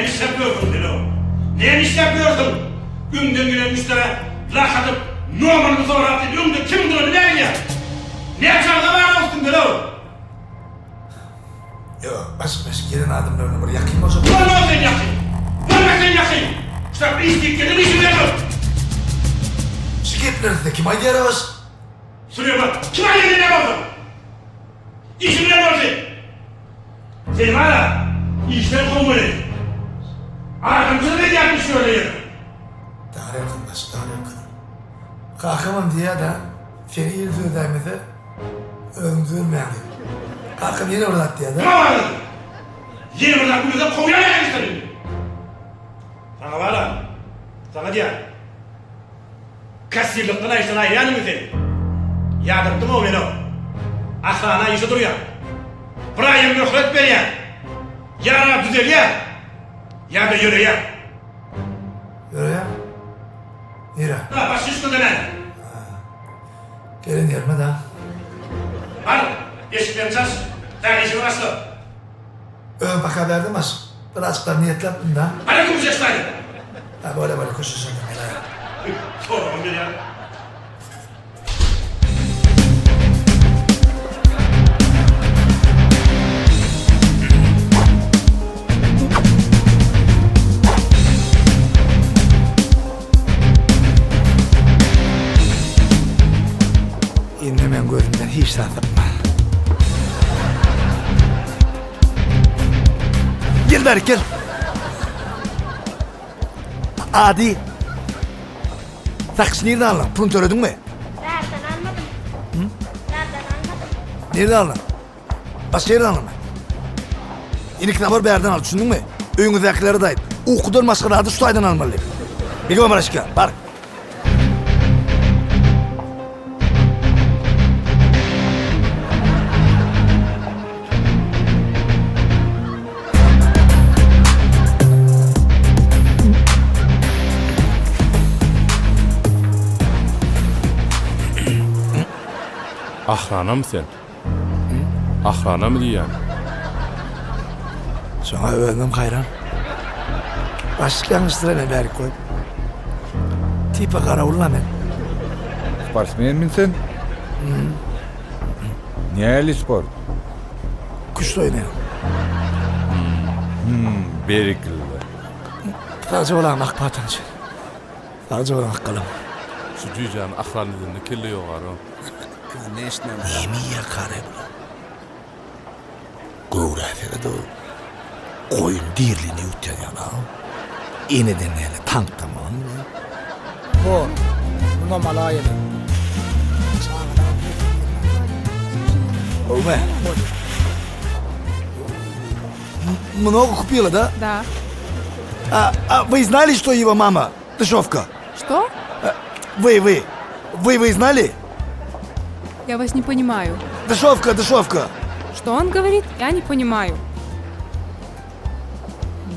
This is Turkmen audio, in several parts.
Näme işläp ýörsüň sen-ow? Näme işläp ýörsüň? Öňden gelen müşderä lak atyp, nomerini sorap sen öňde kimiň duranyny näbilýäň? Näçe arza bar-ow üstüňde-ow? Ýok, baş-baş gelen adamlar bilen bir ýakyn boljak. Bolma sen ýakyn! Bolma sen ýakyn! Şular iş diýip gelen işi bilen bol! Şu gepleri size kim aýdýar-a baş? Süleýman, kim aýdýar näme bolsa? Işi bilen bol sen! Sen bar-a, işden kowmaly! Adamçylyk edýärmiş şöyle ýerde. Darýalkyn baş, darýalkyn. Kakamam diýýär-dä, seni il düzedäýmese, özüň düzelmeýäň diýip. Kakam ýene bir zat diýýär-dä. Nima bar indi? Ýene bir zat gürlesem kowýan eken işden indi. Saňa bar-a, saňa diýýän. Kassirlikden aýyşdan aýyrýanymy seni? Ýadatdym-ow men-ow. Ahrana işe durýaň. Bir aýam möhlet berýän. Ýa düzelýär, ýa-da ýöreýär. Ýöreýär? Nirä? Ha, başga iş gözlemäne. Gelen ýerime-dä. Bar, eşiklerini çalş, täze işiňe başla. Özüm paka berdim aş. Birazjyklar niýetläpdim-dä. Hany kümüş eşlaýda? Hä, bolýa, bolýa, köşeşerdim, gel-ä. Soragam berýär. Indi meň gözümden hiç zat sypmaz. Gel bärik gel. Ady. Sakyş nirden aldyň? Puluny tölediňmi? Bärden almadym. Bärden almadym. Nirden aldyň? Başga ýerden aldyňmy? Indiki sapar bärden al, düşündiňmi? Öýüňizdäkilere-de aýt. Ukudan başga zady şu taýdan almaly diýip. Begim Abraşka, bar. Ahranamy sen? Ahranamy diýýän? Şoňa özümem haýran. Başlyk ýalňyşdyr men bärik goýup. Tipa garawulla men. Sportsmenmi sen? Näli sport? Küşt oýnaýan. Hmm, berekella. Sagja bolaň ak pataňçy. Sagja bolaň akgalam. Şu jüýjäni ahran edende kelle ýogar-ow. Neme iýýärkaraý bular? Göwrä sered-ow. Goýun diriligine ýuwutýan ýaly-ow. Eneden näle tankdan bolanmy näme? Bor. Munam alaýaly. Gowmy? Много купила, да? Да. А, а вы знали, что его мама дешевка? Что? Вы, вы. Вы, вы знали? Я вас не понимаю. Дешевка, дешевка. Что он говорит, я не понимаю.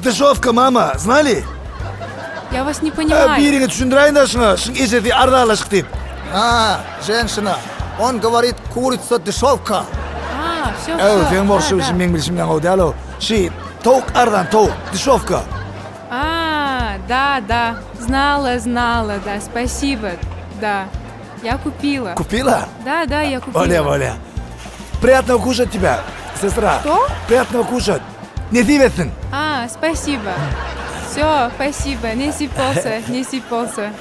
Дешевка, мама, знали? Я вас не понимаю. Biriňi düşündiräýiň-dä şuňa, şuň ejesi arzalaşyk diýip. A, женщина, on govorit kuritsa dişowka. A, wsё, Öw, wsё. seň bolşy Da, bilşiň da. meň bilşimden gowy däl-ow. Şi, towuk arzan, towuk, dişowka. A, da, da, znала, znала, da, spasibo, da. Я купила. Купила? Da, da, я купила. Bolýa, bolýa. Priýatnogo kuşat тебя, sestra. Что? Priýatnogo kuşat. Nesip etsin. A, spasibo. Wsё, spasibo, nesip bolsa, nesip bolsa.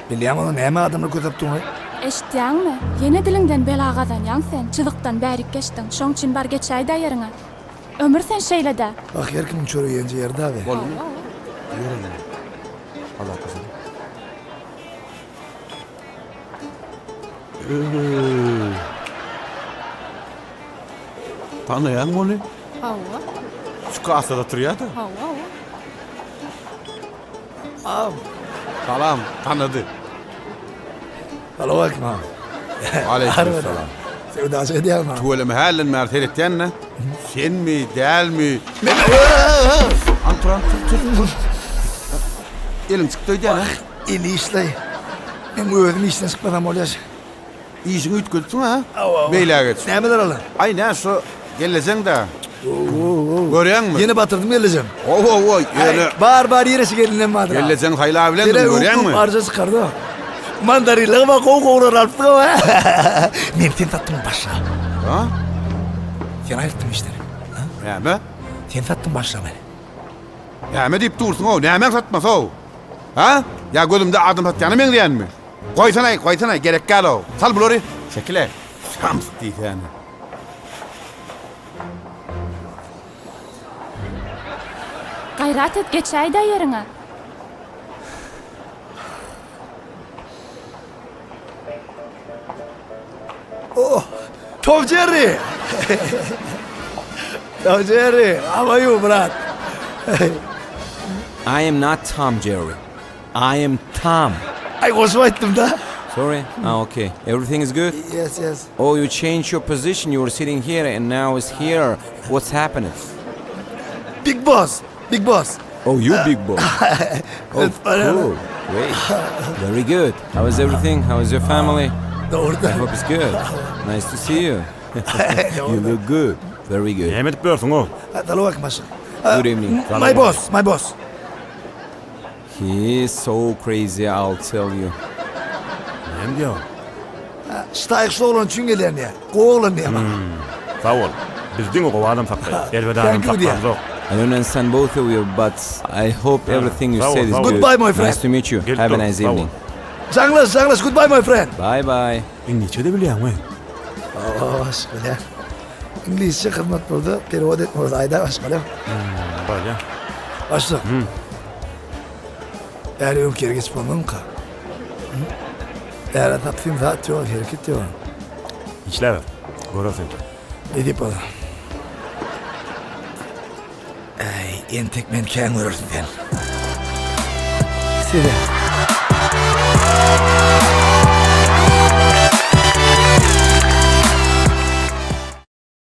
Bilýäňmi onda näme adamlar kösöp durny? Eşitýäňmi? Ýene diliňden bela gazanýaň sen, çyzykdan bärik geçdiň, şoň üçin bar geçäý-dä ýeriňe. Ömür sen şeýle-dä. Bak her kimiň çörek iýenje ýeri-dä be. Boldumy? Ýör indi. Azatlasana. Tanaýaňmy ony? Hawa. Şu kasada oturýar-da. Hawa, hawa. Salam, tanady. Salowaleýkim aga. Aleýkim salam. Söwdaçy edýäňmi? Tüweleme hälden bäri seretýän-dä. Senmi, dälmi? Men An tur, an tur, tur. Eliň çykdy öýdýän, hä? Eli işleý. Men özüm işden çykmasam bolýar. Işiňi üýtgedipsiň, hä? Hawa, hawa. Beýläge geç. Nämeler aldyň? Aý, nä, şu gellejeň-dä. Görýäňmi? Ýene batyrdym gellejem. Ow-ow-oý, ýöne. Bar, bar, ýere gelinden bardyr. Gellejeň saýlap bilendir, görýäňmi? Arja çykardy. Mandarinler bar, gowy gowular alypdyk ha. Men sen satdyň başla. Ha? Sen aýyrtdyň işleri. Näme? Sen satdyň başla meni. Näme diýip dursuň-ow? Nämäň satmasy-ow? Ha? Ýa gözümde adam satýana meňzeýänmi? Goýsana, goýsana, gerek däl-ow. Sal bulary. Çekil-ä. Samsyk diýsäni. Gaýrat et, geçäý-dä ýeriňe. Oh, Tom Jerry! Tom Jerry, how are you, brat? I am not Tom Jerry. I am Tom. Ay goşup aýtdym da. Sorry. Ah, okay. Everything is good? Yes, yes. Oh, you changed your position. You were sitting here and now it's here. What's happening? Big boss, big boss. Oh, you big boss. Oh, cool. Great. Very good. How is everything? How is your family? Dogry. I hope it's good. Nice to see you. You look good. Very good. Näme edip ýörsüň-ow? Salam başlyk. Good evening. My boss, my boss. He is so crazy, I'll tell you. Näme diýýär ol? Ştaýyk şu oglan üçin gelýän diýýär. Gowy oglan diýýär maňa. Sag bol. Biz diňe gowy adam saklaýarys. Erbet adam Thank you diýýär. saklamzok. I don't understand both of you, but I hope everything you Sag bol, said is sag bol. good. Goodbye, my friend. Nice to meet you. Gelip Have a dur, nice sag bol. evening. Jaňlaş, jaňlaş. Goodbye my friend. Bye bye. Iňlisçe-de bilýäňmi? Hawa, başga bilýän. Iňlisçe hyzmat bolsa, perewod etme bolsa aýda başga. Bolýar. Başlyk. Bäri öňki ýere geçip bolmazmyka? Bäri tapsyn zat ýok, hereket ýok. Işläber. Görersiň. Ne diýip bolar? Äý, entek meni kän görersiň sen. Size.